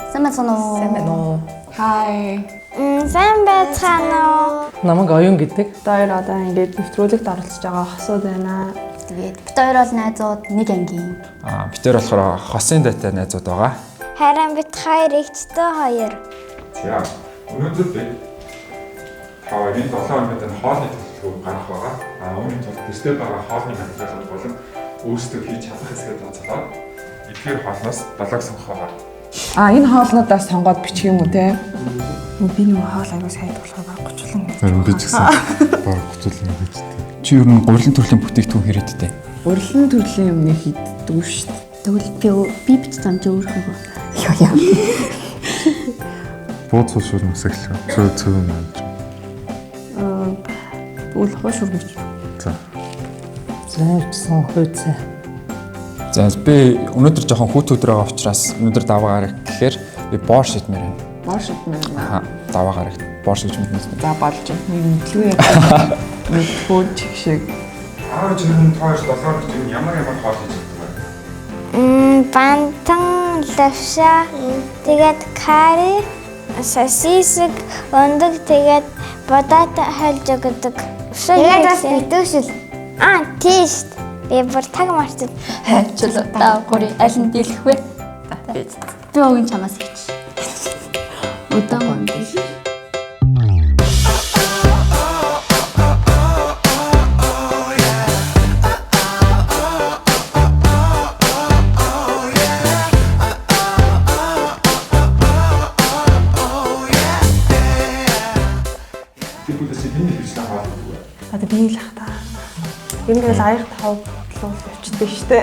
Сайн байцгаана уу? Сайн байна уу? Хай. Сайн байцгаана уу? Намайг Оюун гэдэг. Одоо хоёр одоо ингээд нэвтрүүлэгт оролцож байгаа хосууд байна. Тэгээд бит хоёр бол найзууд нэг ангийн. Аа, бид нар болохоор хосын дайтай найзууд байгаа. Харин бит хоёр эгчтэй хоёр. За, өнөөдөр бид та хоёрын 7 хоногийн энэ хоолны төлөвлөгөөг гаргах байгаа. Аа, үүний тулд гэртээ байгаа хоолны материалууд болон өөрсдөө хийж чадах хэсгээ тооцоолоод эдгээр хоолноос 7-ыг сонгох байгаа. А энэ хоолнуудаас сонгоод бичих юм уу те? Би нөгөө хоол аягүй сайн болохоор баг гучлан гэж. Харин би ч гэсэн баг гучлан гэж тийм. Чи ер нь гурилан төрлийн бүтээгдэхүүн хэрэгддэг. Урилан төрлийн юм нэг хийддэггүй шүү дээ. Тэгвэл би бич зам чи өөрхөө. Йоо яа. Бууз цул шүр мөсөглөө. Цөө цөө мөн. Тэгвэл хоо шүрмэч. За. Зайчсан хүйцээ. За, би өнөөдөр жоохон хүүт өдөр байгаа учраас өнөөдөр даваа гараг гэхээр би борш идмээр байна. Боош идмээр байна. Аа, даваа гарагт борш гэж мэднэ. За болж байна. Нэг мэдлгүй яа. Мэдгүй чих шиг. Аа, чи ер нь та хоёр 7 хоногт ер нь ямар ямар хоол хийж чаддаг вэ? Бантан, лавша, тэгээд карри, сосиск, өндөг, тэгээд бодат хольж өгдөг. Тэгээд бас битүүшил. Аа, тийш. Би бүр таг марцад. Хайчл та гурийн аль нь дийлэх вэ? Би өгөн чамаас хийч. Удаан юм. Тэр бүлээс чи миний хэрэгжлэн хоол хийдэг вэ? Одоо би л ах та. Ер нь тэгэл аяг тав бодлоо явчихдаг штэ.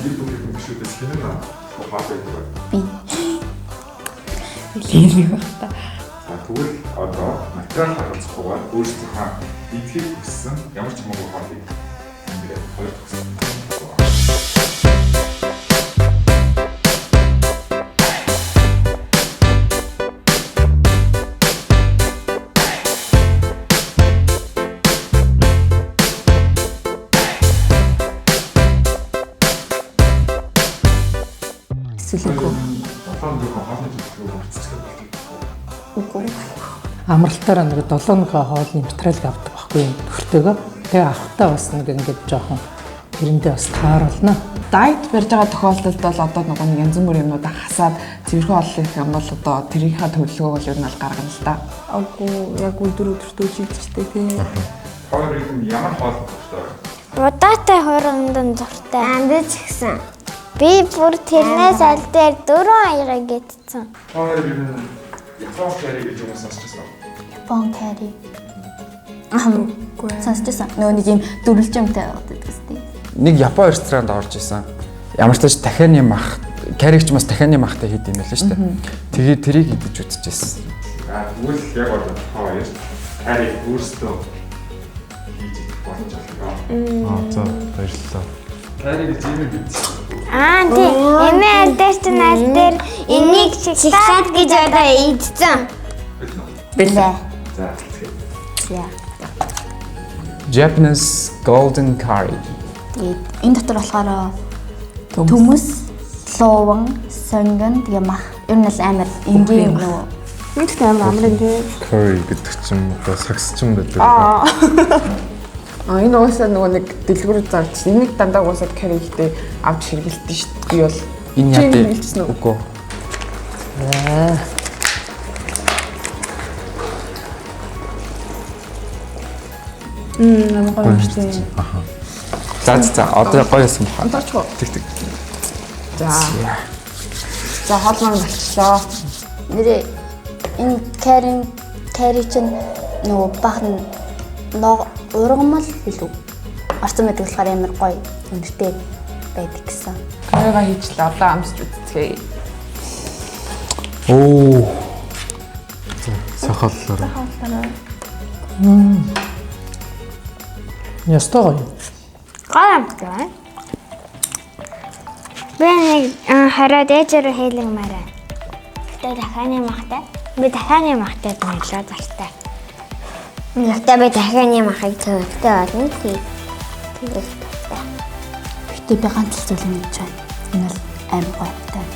Тэр бүлгийн гишүүдээс хэн нь хоол хийдэг вэ? Би. Лилэг баг та. За, тэгвэл одоо материал харгалзахгүйгээр өөрсдийнхөө идэхийг хүссэн ямар ч хамаагүй хоолыг ингээд хоёр төгсөн. Эсвэл үгүй. 7 дөрвөн хоолны төлөвлөгөөг бүртгэх болдог. Үгүй. Амралтаараа нэг 7 хоногийн хоолны материалыг авдаг байхгүй юм нөхөртөөгөө. Тэгээ авахтаа бас нэг ингээд жоохон тэрэндээ бас тааруулна. Дайет барьж байгаа тохиолдолд бол одоо нөгөө нэг янз бүрийн юмнуудаа хасаад цэвэрхэн хоол их юм бол одоо тэрийнхээ төлөвлөгөөг бол ер нь бол гаргана л да. Үгүй яг өдөр өдөртөө шийдчихтэй тий. Та хоёр нь ямар хоол дуртай вэ? Будаатай хургандан дуртай. Аа, би ч гэсэн. Би бүр тэрнээс аль дээр дөрвөн аяга гэдсэн. Та хоёр ер нь Япон карри гэж юм сонсч байсан уу? Япон карри. Аа. Сонсчихсан. Нөгөө нэг юм дөрвөлжмтэй байгаад байдаг үстэй. Нэг Япон ресторанд орж исэн. Ямар ч тач дахианы мах, карригч бас дахианы махтай хийд юм байл шүү дээ. Тэгээ тэрийг идэж үзчихсэн. Аа, тэгвэл яг одоо та хоёр карри өөрсдөө хийж идэх боломж олгоо. Аа за баярлалаа. Карри гэж юм бид. Аа, тий. Эмээ аль дээр чинь аль дээр энийг шоколад гэж одоо идсэн. Бэлээ. За, тэгэхээр. За. Japanese golden curry. Тэгээд энэ дотор болохоор төмөс, лууван, сонгон тэгээ мах. Ер нь л амар энгийн юм нөгөө Энд ч амар амар юм тий. Curry гэдэг чинь одоо сагсчин байдаг. Аа. А энэ угаасаа нөгөө нэг дэлгүүр зарж энийг дандаа угаасаа карри ихтэй авч хэрэгэлдэж шүү дээ. Би бол Энэ Чи яа хэрэглэжсэн үү? Үгүй. Аа. Амар гоё юм штэ. За за за одоо гоё юм баха. Амтарч уу? Тэг тэг. За. За хоол маань болчлоо. Нэрээ энэ карин кари чинь нөгөө бахан ног ургамал илүү орсон байдаг болохоор амар гоё үнэртэй байдаг гэсэн. Каррига хийчлээ. Одоо амсч үзцгээе. Оо. Сахаллаараа. Ястай гоё. Гоё амттай. Би нэг хараад ээжээр хийлгэмээр байна. Гэтэ дахианы махтай. Би дахианы махтай мэдлээ зартай. Гэтэ би дахианы махыг цөвтэй болно тий. Тэгэл дуртай. Гэтэ би ганц л зүйл мэдэж байна. Энэ бол амар гоё амттай.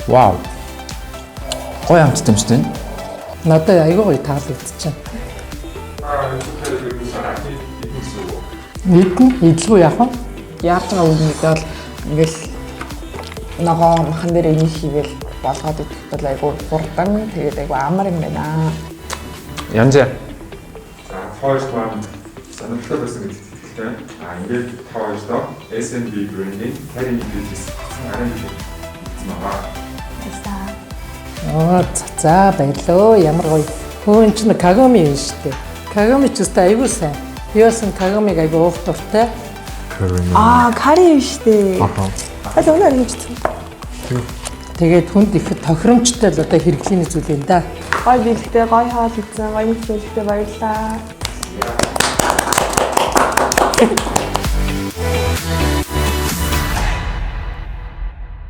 Вау. Гоё амттай юм шүү дээ. Надад айгүй гоё таалагдчихэв. Идэн идэлгүй яах вэ? Яаж байгаа үг нэг бол ингээл ногоо махан дээр энийг хийгээл болгоод идэх бол айгүй хурдан тэгээд айгүй амар юм байна. Янзаа. За хоёрт маань сонирхолтой байсан гэж итгэлтэй. А ингээд та хоёртоо SMB брендийн carry ingredients гэсэн арын бэлэг хийсэн байгаа. Аа за баярлалаа. Ямар гоё. Хөө эн чинь кагами юм шүү дээ. Кагами ч өстой айгүй сайн. Би бас энэ кагамиг айгүй уух дуртай. Карри. Аа, карри юм шүү дээ. Аха. Аль өнөр хийж тийм. Тэгээд хүнд их тохиромжтой л одоо хэрэглээний зүйл юм да. Гой бэлэгтэй, гой хоол идсэн, гой мэдээлэлтэй баярлалаа.